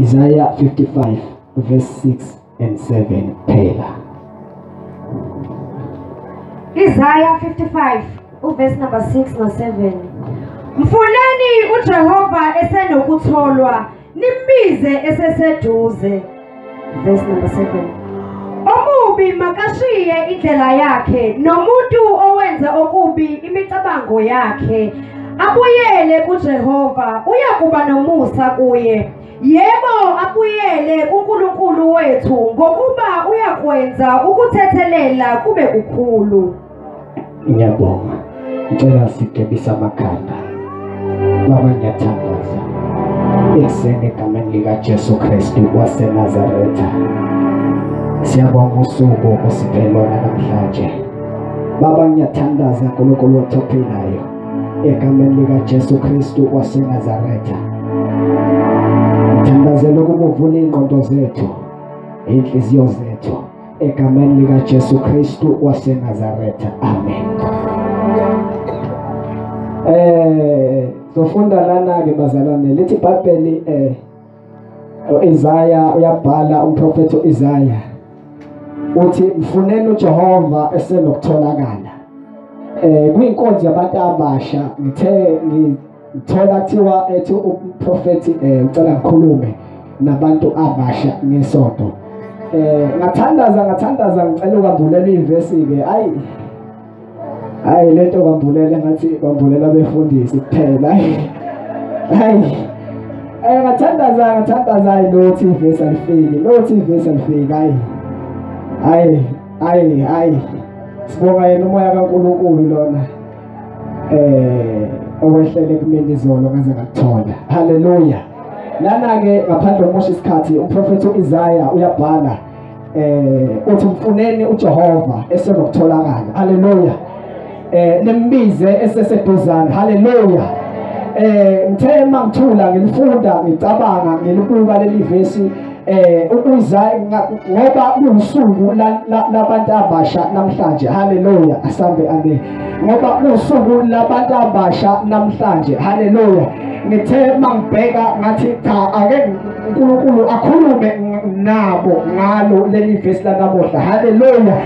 Isaiah 55 verse 6 and 7 phela. Isaiah 55 verse number 6 no 7. Mfuneni uJehova esenokutholwa, nimbize eseseduze. Verse number 7. Omubi makashiye indlela yakhe, nomuntu owenza okubi imicabango yakhe, abuyele kuJehova, uyakuba nomusa kuye. Yebo, abuyele kuNkulunkulu wethu, ngokuba uyakwenza ukuthethelela kube kukhulu. Ngiyabonga. Ngicela sigebisa amakhanda. Baba, ngiyathandaza ekuseni egameni likaJesu Kristu waseNazaretha. Siyabonga usuku osiphe lona namhlanje. Baba, ngiyathandaza uNkulunkulu wethu ophilayo egameni likaJesu Kristu waseNazaretha. Ngithandazela ukuba uvule ingqondo zethu, inhliziyo zethu egameni likaJesu Kristu waseNazaretha. Amen. Sofunda lana ke bazalwane, lithi iBhayibheli Isaiah uyabhala, umprofeti uIsaiah uthi mfuneni uJehova esenokutholakala. Kuyinkonzo yabantu abasha, ngithe ngithola kuthiwa ethi umprofeti ucela ngikhulume nabantu abasha ngesonto. Ngathandaza ngicela ukwambulela ivesi ke. Ayi hayi, lento kwambulela ngathi kwambulela abefundisi kuphela. Hayi ngathandaza hayi lothi ivesi alifiki, lothi ivesi alifiki. Hayi hayi hayi, sibonga yena umoya kaNkulunkulu lona owehlele kumina izolo ngaze ngakuthola. Haleluya. Lana ke ngaphandle kokumosha isikhathi, umprofeti uIsaiah uyabhala uthi mfuneni uJehova esenokutholakala. Haleluya. Nimbize eseseduzane. Haleluya. Ngithe mangithula ngilifunda ngicabanga ngilibuka leli vesi uIsaiah, ngoba kuwusuku labantu abasha namhlanje. Haleluya. Asambe ane. Ngoba kuwusuku labantu abasha namhlanje. Haleluya. Ngithe mangibheka ngathi cha, ake uNkulunkulu akhulume nabo ngalo leli vesi lanamuhla. Haleluya.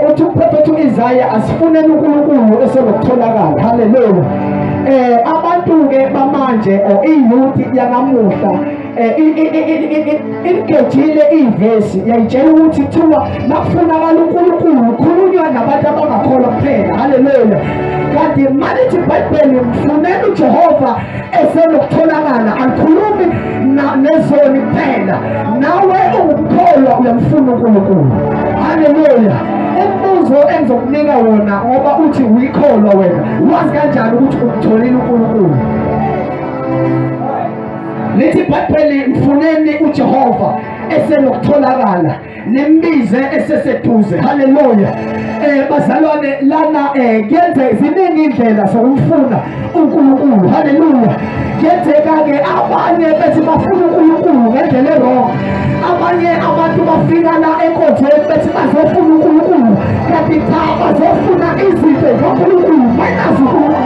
Uthi umprofeti uIsaiah asifuneni uNkulunkulu esenokutholakala. Haleluya. Abantu ke bamanje or iyouth yanamuhla igejile ivesi yayitshela ukuthi kuthiwa nakufunakala uNkulunkulu khulunywa nabantu abangakholwa kuphela. Haleluya. Kanti malithi iBhayibheli mfuneni uJehova esenokutholakala, alikhulumi nezoni kuphela. Nawe ungumkholwa uyamfuna uNkulunkulu. Haleluya. Umbuzo engizokunika wona, ngoba uthi uyikholwa wena, wazi kanjani ukuthi umtholile uNkulunkulu? Lithi iBhayibheli mfuneni uJehova esenokutholakala, nimbize eseseduze. Haleluya. Bazalwane lana kuyenzeka ziningi indlela zokumfuna uNkulunkulu. Haleluya. Kuyenzeka ke abanye bethi bafuna uNkulunkulu ngendlela erong. Abanye abantu bafika la enkonzweni bethi bazofuna uNkulunkulu, kanti cha, bazofuna izinto zikaNkulunkulu minus uNkulunkulu.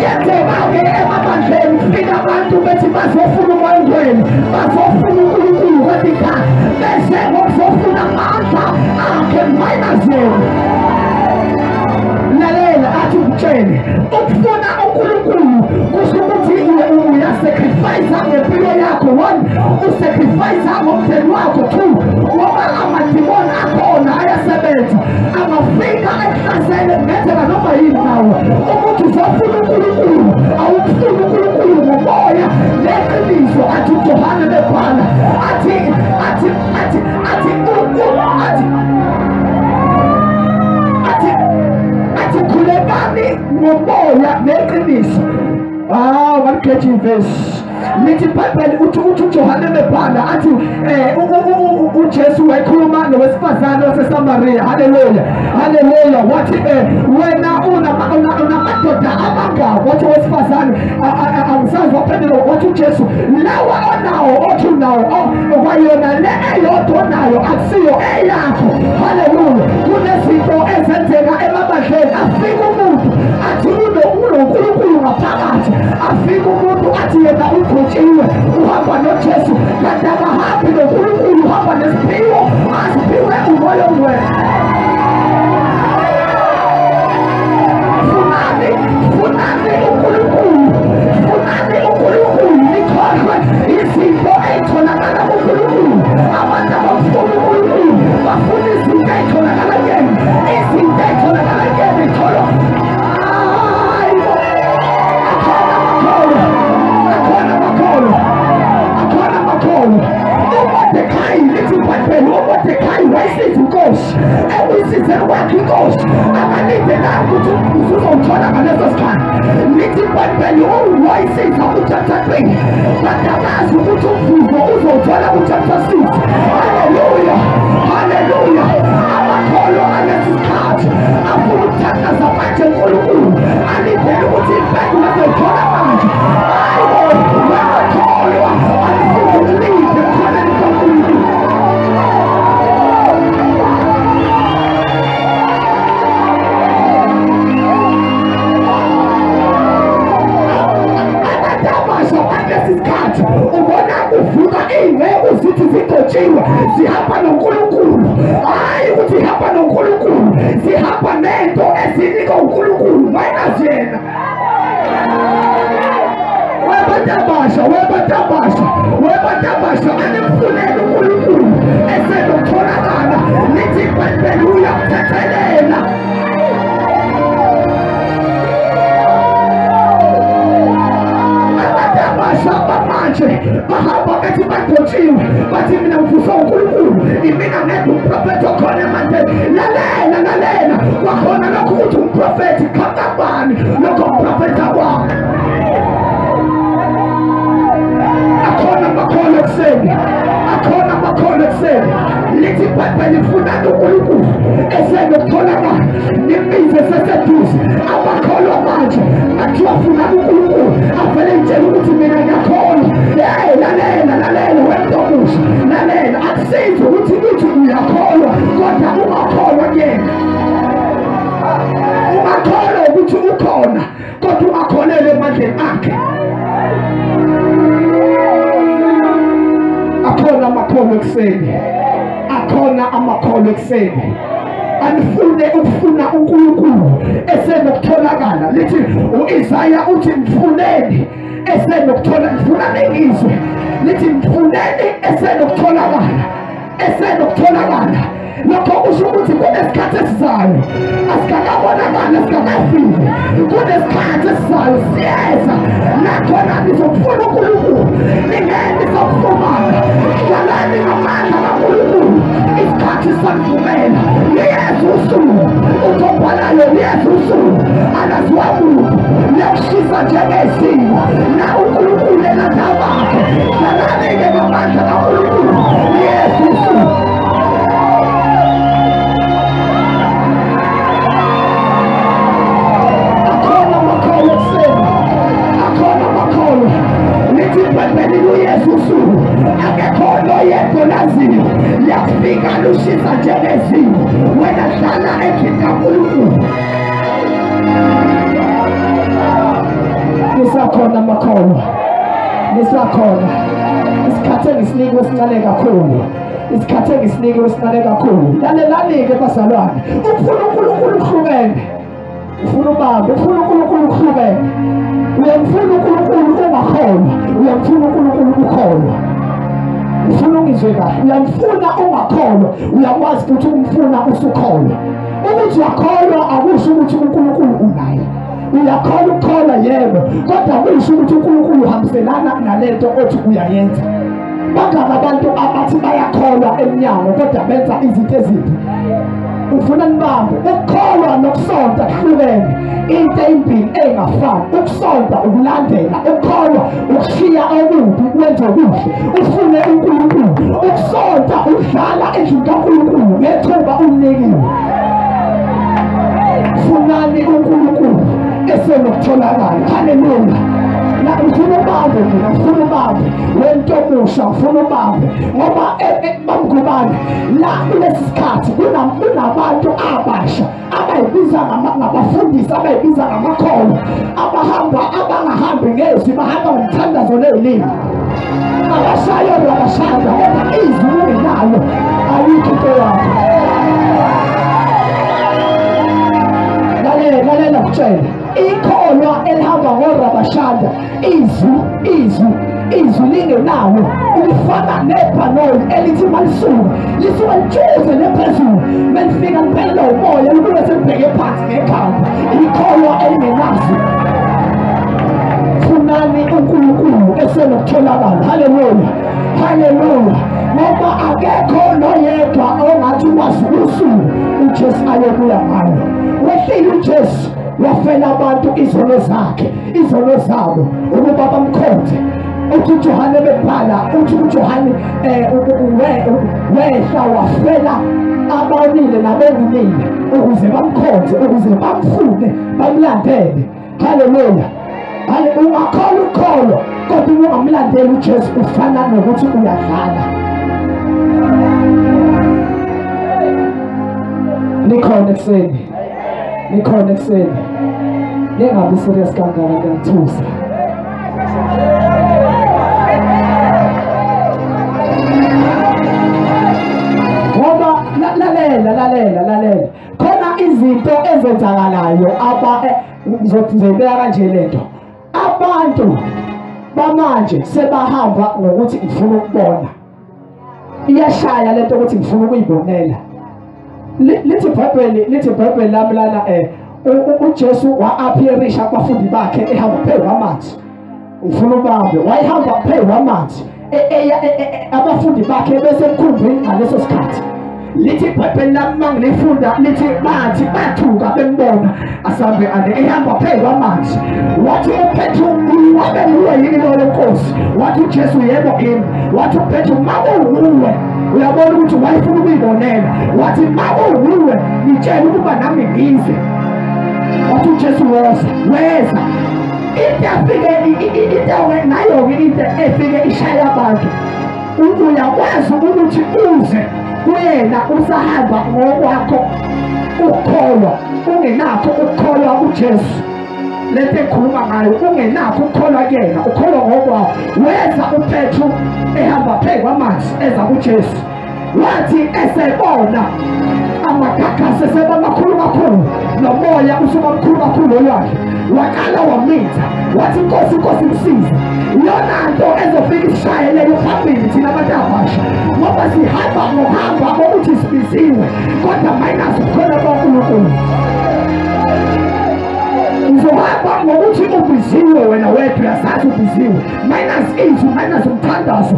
Kuyenzeka-ke emabandleni kufika abantu bethi bazofuna uMoya oNgcwele, bazofuna uNkulunkulu, kanti cha, bese ngokuzofuna amandla akhe minus yena. Lalela, athi ukutshele, ukufuna uNkulunkulu kusho ukuthi uyasacrifice ngempilo yakho. 1, usacrifice ngomndeni wakho. 2, ngoba amadimoni akhona ayasebenza, angafika ekuhlasele kungenzeka noma yini nawe. Ukuthi uzofuna uNkulunkulu, awumfuni uNkulunkulu ngomoya neqiniso. Athi uJohane bebhala athi athi athi athi athi athi athi khulekani ngomoya neqiniso. Ah, waligeja ivesi. Lithi iBhayibheli uthi uJohane bebhala athi uJesu wayekhuluma nowesifazane waseSamaria. Haleluya. Haleluya. Wathi wena unamadoda amangaki? Wathi owesifazane angisazi, waphendula wathi uJesu, lawa onawo othi unawo kwayona le eyodwa onayo akusiyo eyakho. Haleluya. Kunezinto ezenzeka emabandleni, afike umuntu athi unoNkulunkulu ngaphakathi, afike umuntu athi yena ugcotshiwe, inkosi. Ekuyisizeni kwakhe inkosi akalindelanga ukuthi umvuzo uzowuthola ngaleso sikhathi. Lithi iBhayibheli uwayisiza ku-chapter 3, but akazi ukuthi umvuzo uzowuthola ku-chapter 6. Haleluya, haleluya. Amakholwa alesi sikhathi afuna ukuthandaza manje uNkulunkulu, alindele ukuthi impendulo azoyithola manje. Hayi bo, amakholwa alifuna ukulinde emkhoneni kaNkulunkulu. Isikhathi ubona kuvuka iy'nceku zithi zigcotshiwe zihamba noNkulunkulu. Hhayi ukuthi ihamba noNkulunkulu, zihamba nento ezinika uNkulunkulu minus yena. Webantu abasha, webantu abasha, webantu abasha, animfunele uNkulunkulu esenokutholakala. Lithi iBhayibheli uyakuthethelela. Manje bahamba bethi bagcotshiwe, bathi mina ngivuswa uNkulunkulu, imina ngedwa umprofethi okhona emandleni. Lalela, lalela, kwakhona lokhu ukuthi umprofethi khamkabani lokho umprofethi kwakho. Akhona amakholwa ekuseni, akhona amakholwa ekuseni. Lithi iBhayibheli funani uNkulunkulu esenokutholakala, nimbize seseduze. Amakholwa manje athiwa funani uNkulunkulu, avele itshela ukuthi mina ngiyakholwa. Hey, lalela, lalela wena omusha, lalela. Akusizi ukuthi uthi uyakholwa kodwa ungakholwa kuyena. Ungakholwa ukuthi ukhona kodwa ungakholelwa emandleni akhe. Akhona amakholwa ekuseni, akhona amakholwa ekuseni. Anifune ukufuna uNkulunkulu esenokutholakala. Lithi uIsaya uthi mfuneni esenokuthola, mfuna ningizwe. Lithi mfuneni esenokutholakala, esenokutholakala. Lokho kusho ukuthi kunesikhathi esizayo asikakabonakali, asikakafiki. Kunesikhathi esizayo siyeza, nakhona nizokufuna uNkulunkulu, ningeke nisakufumana. Hlalani ngamandla kaNkulunkulu, isikhathi sanivumela. Liyeza usuku uthobhalayo, liyeza usuku alaziwa muntu, liyakushisa njengeziko na uNkulunkulu elanda bakhe. Hlalani-ke ngamandla kaNkulunkulu, liyeza usuku. iBhayibheli luyesu usuku akekho oyedwa olaziyo, liyakufika lushisa njengeziko. Wena hlala endlini kaNkulunkulu. Nisakhona amakholwa, nisakhona. Isikhathi engisinikwe sincane kakhulu, isikhathi engisinikwe sincane kakhulu. Lalelani-ke bazalwane, ukufuna uNkulunkulu kuhlukene. Ufuna ubambe, ufuna uNkulunkulu kuhlukene. Uyamfuna uNkulunkulu ungakholwa, uyamfuna uNkulunkulu ukholwa. Ufuna ungizwe kahle, uyamfuna ungakholwa, uyakwazi futhi ukumfuna usukholwa. Ukuthi uyakholwa akusho ukuthi uNkulunkulu unaye. Uyakholwa ukukholwa yebo, kodwa akusho ukuthi uNkulunkulu uhambiselana nalento othi uyayenza. Bangaki abantu abathi bayakholwa emnyango kodwa benza izinto ezimbi. Ufuna nibambe, ukukholwa nokusonta kuhlukene. Into eyimbili engafani. Ukusonta ukulandela, ukukholwa ukushiya okubi wenze okuhle, ufune uNkulunkulu. Ukusonta udlala endlini kaNkulunkulu ngethuba umnikiwe. Funani uNkulunkulu esenokutholakala. Haleluya. Ngifuna ubambe mina, ngifuna ubambe wento omusha, ngifuna ubambe ngoba bamgubane la kulesi sikhathi kunabantu abasha abayibiza ngabafundisi, abayibiza ngamakholwa, abahamba abangahambi ngezwi, bahamba ngomthandazo ney'limi. Abashayo abashada kodwa izwi ungenalo ayikho into yakho. Lalela, lalela ngikutshele, ikholwa elihamba ngorabashanda, izwi, izwi, izwi lingenawo ulifana nebhanoyi elithi malisuka lisuka litshuze lephezulu, melifika liphelele umoya libuye selibheke phansi ngekhanda. Ikholwa elingenazo. Funani uNkulunkulu esenokutholakala. Haleluya, haleluya. Ngoba akekho noyedwa ongathi wazi usuku uJesu ayobuya ngalo. Wehlile uJesu wafela abantu izono zakhe, izono zabo, ukuba bamkhonze. Uthi uJohane bebhala, uthi uJohane wehla wafela abonile nabonile ukuze bamkhonze, ukuze bamfune, bamlandele. Haleluya. Ungakholwa ukholo kodwa ungamlandeli uJesu ufana nokuthi uyadlala. Nikhona ekuseni, nikhona ekuseni, ningabi serious kangaka, ngiyangithusa. Ngoba lalela, lalela, lalela, khona izinto ezenzakalayo aba ngizoyibeka kanje lento. Abantu bamanje sebahamba ngokuthi ngifuna ukubona. Iyashaya lento ukuthi ngifuna ukuyibonela. Lithi iBhayibheli, lithi iBhayibheli lami lana uJesu wa-appearisha kubafundi bakhe ehamba phezu kwamanzi. Ngifuna ubambe, wayehamba phezu kwamanzi. Abafundi bakhe besemkhumbini ngaleso sikhathi. Lithi iBhayibheli lami mangilifunda lithi bathi bathuka bembona asambe ane ehamba phezu kwamanzi. Wathi uPetru, wabe nguwe yini lo Nkosi? Wathi uJesu, yebo kimi. Wathi uPetru, makuwuwe. Uyabona ukuthi wayefuna ukuyibonela. Wathi makuwuwe, ngitshela ukuba nami ngize. Wathi uJesu, woza, weza. Into afike into nayo-ke into efike ishaya abantu. Uyakwazi ukuthi uze kuyena usahamba ngokwakho ukukholwa, ungenakho ukukholwa kuJesu. Lento ekhuluma ngayo, ungenakho ukukholwa kuyena, ukholwa ngokwakho. Weza uPetru ehamba phezu kwamanzi eza kuJesu. Wathi esebona amagagasi eseba makhulu kakhulu nomoya usuba mkhulu kakhulu olwandle, waqala wamitha, wathi Nkosi, Nkosi msize. Iyona nto ezofika isishayelele phambili thina abantu abasha, ngoba sihamba ngokuhamba ngokuthi sibiziwe, kodwa minus ukukholwa kuNkulunkulu. Uzohamba ngokuthi ubiziwe wena wedwa, uyazazi ubiziwe, minus izwi, minus umthandazo,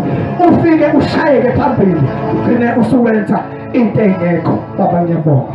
ufike ushayeke phambili, ugcine usuwenza into engekho. Baba ngiyabonga.